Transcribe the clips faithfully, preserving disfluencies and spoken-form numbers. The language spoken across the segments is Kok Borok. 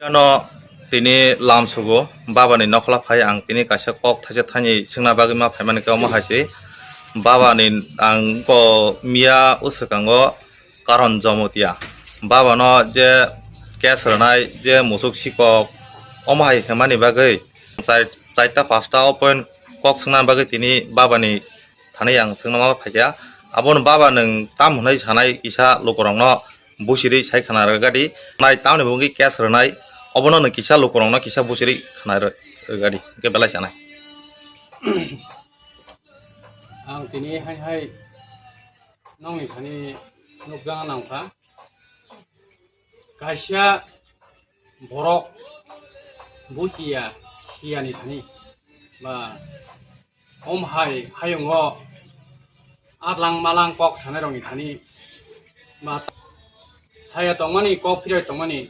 Ano tini lam sugo, baba ni nokhola phai ang tini kaisa kok thaisa thani swngna bagwi ma phaimani khe omo hai se. Baba ni ang ko miya o swkango Karon Jomotia. Baba no je case rwnai, je musuk sikok, omo hai hwnmani bagwi char-, charta pasta o point kok swngna bagwi tini baba ni thani ang swngna ma phaikha. Abono baba nwng tam hwnwi sanai kisa lukurokno busiri sai khna rwgadi. Nai tamni bo wngwi case rwnai, obono nwng kisa lukurokno kisa busiri khna rw-, rwgadi. Hwnkhe belai sanai. Ang tini hai hai nongni thani nukjagna nangkha. Kaisa borok buchiya siyani thani ba om hai hayungo atlang malang kok sanai rokni thani ba saya tongmani kok phiroi tongmani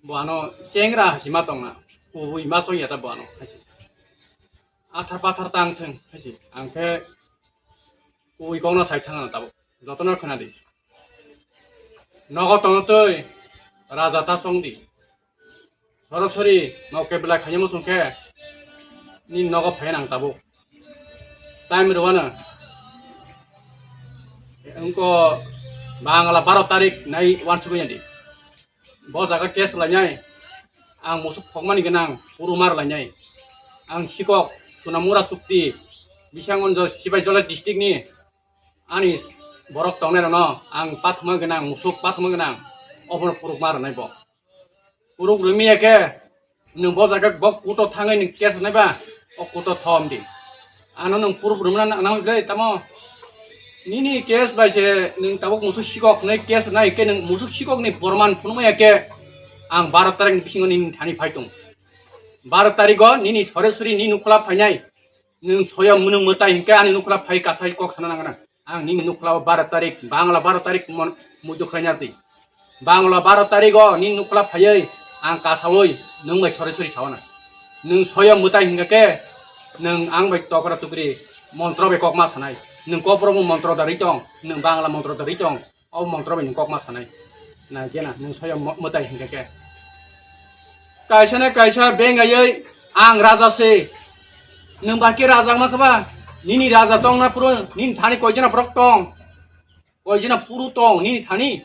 bo ano chengra hasi ma tongna kubui ma songya ta bo ano hasi athar pathar tang thung hasi ang khe kubui kokno sai thangna tabuk jotono khna di. Nogo tongtwi raja ta song di. Sorosori no kebla khaiyamo song khe nini nogo phai nang tabuk. Time rwano. Engko Bangla baro tarik nai wansugwi di. Bo jaga case lainai. Ang musuk phokmani gwnang puru mar lainai. Ang sikok Sunamura chukti Bishangonjo Sibaijala district ni ani borok tongnai rokno ang pathma gwnang, musuk pathma gwnang, obono puruk ma rwnai bo. Puruk rwmi ya khe nwng bo jaga bo kuto thangwi nwng case nai ba, o kuto thom di. Ano nwng puruk rwmna nang, nang le tamo nini case bai se nwng tabuk musuk sikok nai case nai khe nwng musuk sikok ni borman phunukma ya khe ang baro tarik ni bisingo nini thani phai tong. Baro tarigo nini sore suri ni nukla phainai. Nwng soyam mwnwng mwtai hinkhe ani nukla phai kasai kok sana nangna. Ang nini nukla o baro tarik, Bangla baro tarik mon-, muitu khlaina di. Bangla baro tarik o nini nukla phaiwi ang kasawi nwng bai sori sori sawana. Nwng soyam mwtai hinkhe khe nwng ang bai tokra tukri montro bai kok ma sanai. Nwng kok borok montro da ri tong, nwng Bangla montro da ri tong. O montro bai nwng kok ma sanai. Na khe na nwng soyam mo-, mwtai hinkhe khe. Kaisa na kaisa bengaiwi ang raja se. Nwng ba khe raja ma khe ba? Nini raja tong na puro, nini thani koi jana borok tong? Koi jana puro tong nini thani?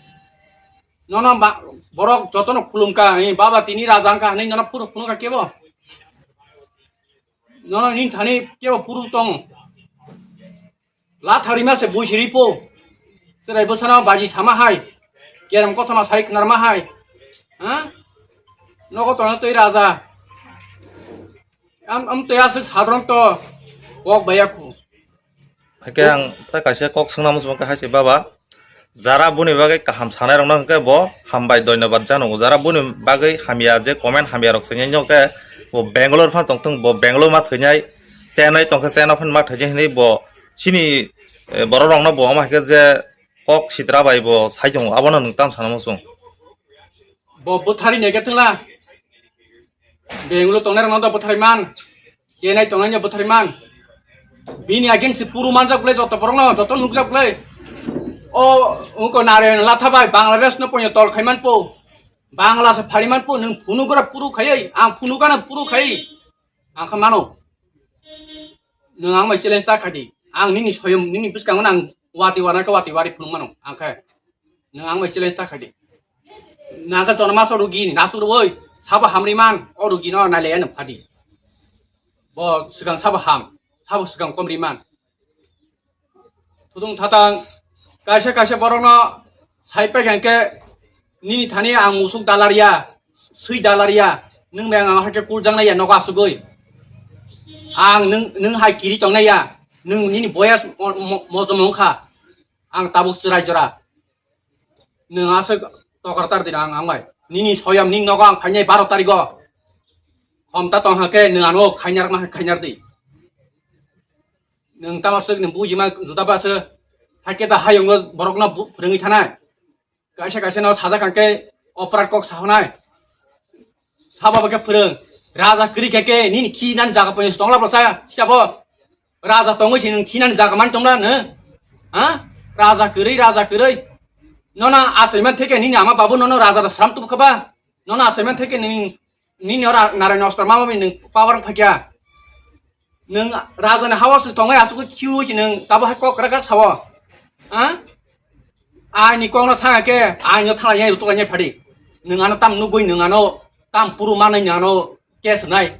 Nono ba, borok jotono khulum ka, "Ni baba tini raja wng kha," hinwi nono puro phunuk kha kebo? Nono nini thani kebo puro tong? Lathari ma se bui siri po. Chwrai bwsano baji sama hai. Kerem kothoma sai khnar ma hai. Ha? Nogo tongna twi raja. Am, am twi aswk sadron to. Kok baya khu. Hake ang ta kaisa kok swngna muchung kha hai se baba. Jara buni bagwi kaham sanai rokno hwnkhe bo hambai dhonyobad jano. Jara buni bagwi hamya je comment hamya rok swinai no khe bo Bangalore phan tongthung, bo Bangalore ma thwinai, Chennai tongkhe Chennai phan ma thwinai hinwi bo chini, eh, borok rokno bo omo hai khe je kok sitra bai bo sai tongo, abono nwng tam sana muchung. Bo bwthari nai khe thwngla. Bangalore tongnai rokno do bwthari man. Chennai tongnai no bwthari man. Bini against se puru manjak bwlai joto borokno, joto nukjak bwlai. O, ungko Narayan Latha bai Bangladesh no poino tol khaiman po. Bangla se phariman po, nwng phunukgra puru khaiwi, ang phunukgana puru khaiwi. Ang kha mano. Nwng ang bai challenge ta khadi. Ang nini soyom, nini bwskango nang wati warna khe wati wari phunuk mano. Ang khe. Nwng ang bai challenge ta khadi. Nang khe chona maso rugi ni nasu rwoi. Sabo hamri man. O rugi no nai le nang phadi. Bo swkang sabo ham. Sabo swkang komri man. Thudung thatang kaisa kaisa borokno sai paikha hwnkhe nini thani ang musuk dalarya, swi dalarya, nwng bai ang hakhe kuljaknai ya nogo asugwi. Ang nwng, nwng hai kiri tongnai ya, nwng nini boyas mo-, mo-, mojom wngkha, ang tabuk chwrai jora. Nwng aswk tokra tar dina ang, ang bai. Nini soyam, nini nogo ang phainai baro tarigo. Khomta tong hakhe nwng ano khainar ma khainar di. Nwng tamo swk nwng bujima juda ba se. Hakhe ta hayungo borokno bu-, phwrwngwi thanai. Kaisa kaisa no sajak hangke oprat kok sahonai. Sabo ba khe phwrwng. Raja kwrwi khe khe nini khi nani jaga poino tongla bwsa hisabo. Raja tongwi se nwng khi nani jaga man tongla nw? Ha? Raja kwrwi, raja kwrwi. Nono asoi man theke nini ama babu nono raja da sram tubu kha ba? Nono achaimani theke nini, nini ora narai nosto mama bini nwng power phakya. Nwng raja ni hawa se tongai asuk khiu si nwng tabo hai kok krak krak sao. Ha? Aini kok no thanga ke, aino thala yai utula yai phadi. Nwng ano tam nugui nwng ano tam puru manai nwng ano case rwnai.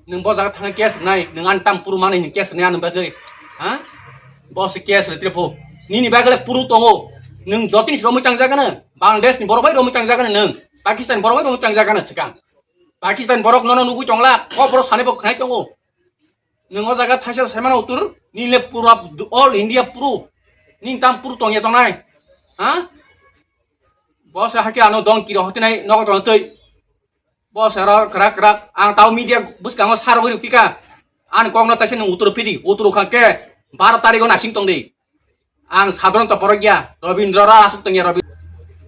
Nwng bo jaga thangwi case rwnai, nwng ani tam puru manwi nwng case rwnai ani bagwi. Ha? Bo se case rwtri pho. Nini bagwi le puru tongo. Nwng jotini se romwi tangjagano. Bangladesh ni borok bai romwi tangjagano nwng. Pakistan borok bai romwi tangjagano swkang. Pakistan borok nono nugwi tongla, kok borok sanai bo khnai tongo. Nwng o jaga thaisa saimano utur, nini le pura all India puru. Nini tam puru tongya tongnai. Ha? Bo se hake ano dong kiro hotinai nogo tong twi. Bo sero krak krak ang tau media bwskango sarogwi rwpika. Ani kokno taisa nwng utro phidi, utro kha khe baro tarigo nasing tongdi. Ang sadron to porok ya, Robindro ra asuk tongya Robindro.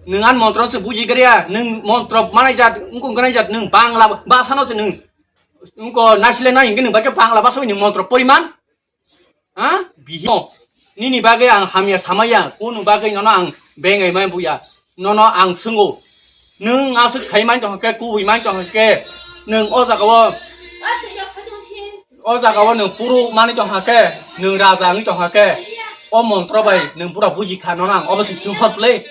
Nwng an montro se buji gariya, nwng montro manai jat, wngkong ganai jat, nwng Bangla basa no se nwng, wngko nasile nai hingke nwng bakhe Bangla basa ni montro poriman. Ha? Bihimo. Nini bagwi ang hamya samaya, kunu bagwi nono ang bengai mai buya. Nono ang swngo. Nwng aswk sai mani tongkha khe, kubui mani tongkha khe, nwng o jaga o, o jaga o nwng puru mani tongkha khe, nwng raja wngwi tongkha khe, o montro bai nwng bura buji kha nono ang obo se sumhor play.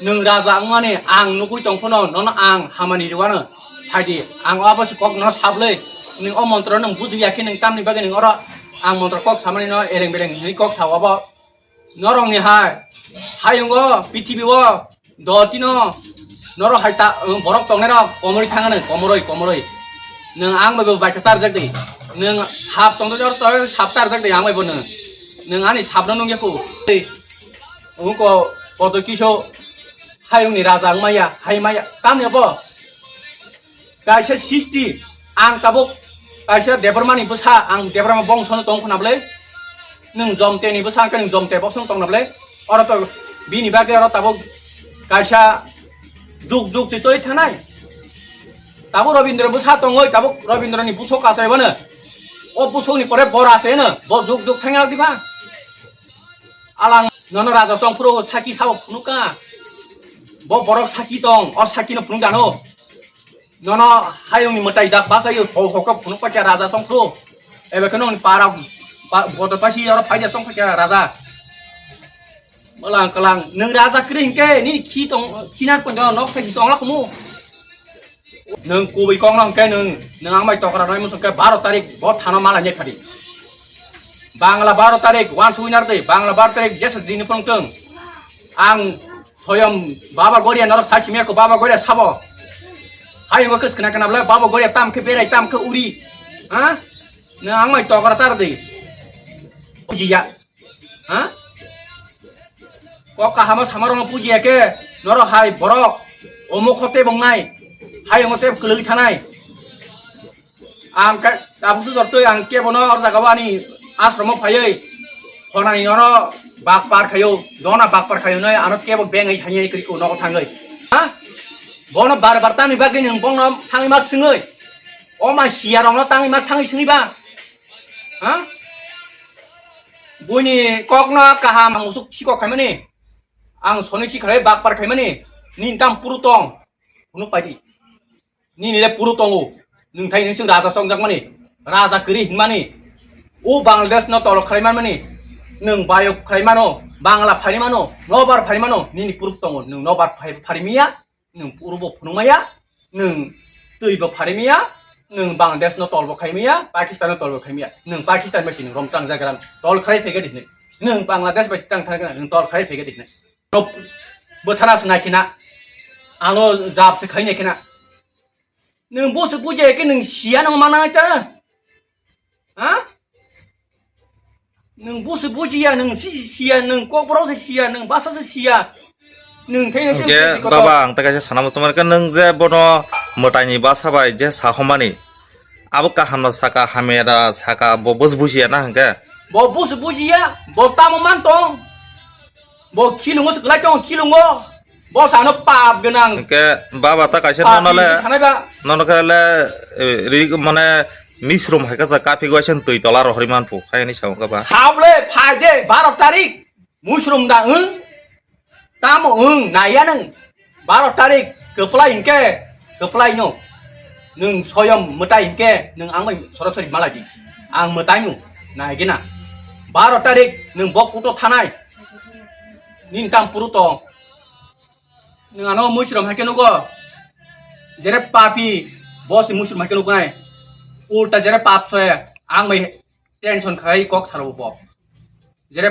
Nwng raja wngmani ang nugui tong phano nono ang hamani rwano phaidi. Ang obo se kok no sablwi. Nwng o montro nwng buji ya khe nwng tamni bagwi nwng oro ang montro kok samani no ereng bereng hinwi kok sao obo. Norok ni hai, hayungo, pithibi o, dotino, norok hai ta, borok tongnai rok komoroi thangano, komoroi, komoroi. Nwng ang bai bo bai khe tarjak di. Nwng sap tongdo jor to sap tarjak di ang bai bo nwng. Nwng ani sap no nungya khu. Ungko koto kiso hayung ni raja wng maya, hai maya, tamni abo. Kaisa sisti, ang tabuk kaisa Debbarma ni bwsa, ang Debbarma bongso no tong khna bwle. Nwng Jomte ni bwsa, ang khe nwng Jomte bongso no tong na bwle. Oro to bini bagwi oro tabuk kaisa juk juk se choli thanai. Tabuk Robindra bwsa tongoi, tabuk Robindra ni busok kasai bono. O busok ni pore bora se no, bo juk juk thangya diba. Alang nono raja song phuru saki sabo phunuk ka. Bo borok saki tong, o saki no phunuk dano. Nono hayung ni mwtai dak basayo ho ho ka phunuk pacha raja song phuru. Ebe khe nong para bodo pasi oro phaida song pacha raja. Malang kalang nwng raja kri hingke nini khi tong khinar pon nok thai song lakmu. Nwng kubui kok no hwnkhe nwng, nwng ang bai tokra nai muchung khe baro tarik bo thano mala nyek phadi. Bangla baro tarik, wan sui nar de, Bangla baro tarik jesa dini phone tong. Ang soyom Baba Goria norok sai simi ko Baba Goria sabo. Hai mo kes kena kena bla Baba Goria tam khe berai tam khe uri. Ha? Nwng ang bai tokra tar de. Bujiya. Ha? Kok kahamo samarokno pujiya khe, norok hai borok, omo khote bongnai, hai omo tei kwlwi thanai. Ang khe tabuk se jortoi ang kebono or jagao ani ashromo phaiwi, khonani nono bakpar khaio, dona bakpar khaio noi ano kebo bengwi sanyai kwrwi nogo thangwi. Ha? Bono bar bar tangni bagwi nwng bono thangwi ma swngwi, o ma siya rokno tangwi ma thangwi swngwi ba? Ha? Buini kokno kaham ang usuk sikok khaimani. Ang soni si khalai bakpar khaimani. Nini tam puru tong. Phunuk paidi. Nini le puru tongo. Nwng thai nini sing raja songjakmani. Raja kwrwi hinmani. O Bangladesh no tolok khlai manmani. Nwng bayok khlai mano. Bangla phari mano. Nobar phari mano. Nini puru tongo. Nwng nobar phari miya. Nwng puru bo phunuk maya, nwng twi bo phari maya, nwng Bangladesh no tol bo khai maya, Pakistan no tol bo khai maya, nwng Pakistan bai si nwng rom tang jaga tol khai phege di hwnwi, nwng Bangladesh bai si tang thang gana nwng tol khai phege di hwnwi. Bwthana se nai khina, ano jab se khai nai khina. Nwng bo se bujai khe nwng siya nwng mana ta. Ha? Nwng busi bujiya, nwng sisi siya, nwng kokborok se siya, nwng basa se siya. Nwng thai nai se Hwnkhe kotor. Baba, ang ta kaisa sana muchung mankha, nwng je bono mwtaini basa bai je sahomani, abo kaham no saka, hamya da saka, bo bus bujiya na hwnkhe? Bo bus bujiya, bo tamo man tong. Bo khilungo se kwlai tong, khilungo. Bo sano pap gwnang. Hwnkhe baba ta kaisa pap nono le, ni sanai ba. Nono khe le, eh, ri, mane, misrum hai kasa kaphi gwaisa twi tola rohorwi manphu, hai ni sao khe ba. Sao le, phai de, baro tarik. Musrum da wng. Tamo wng, naiya nwng. Baro tarik. Reply hinkhe, reply no. Nwng soyom mwtai hinkhe nwng ang bai sorasori malai di. Ang mwtai no, nai gina. Baro tarik nwng bok kuto thanai. Nin tam puru to. Nwng ano muisrom hai khe nugo. Jere papi, boss ni muisrom hai khe nugo nai. Ulta jere pap soya, ang bai tension khai kok saro bo.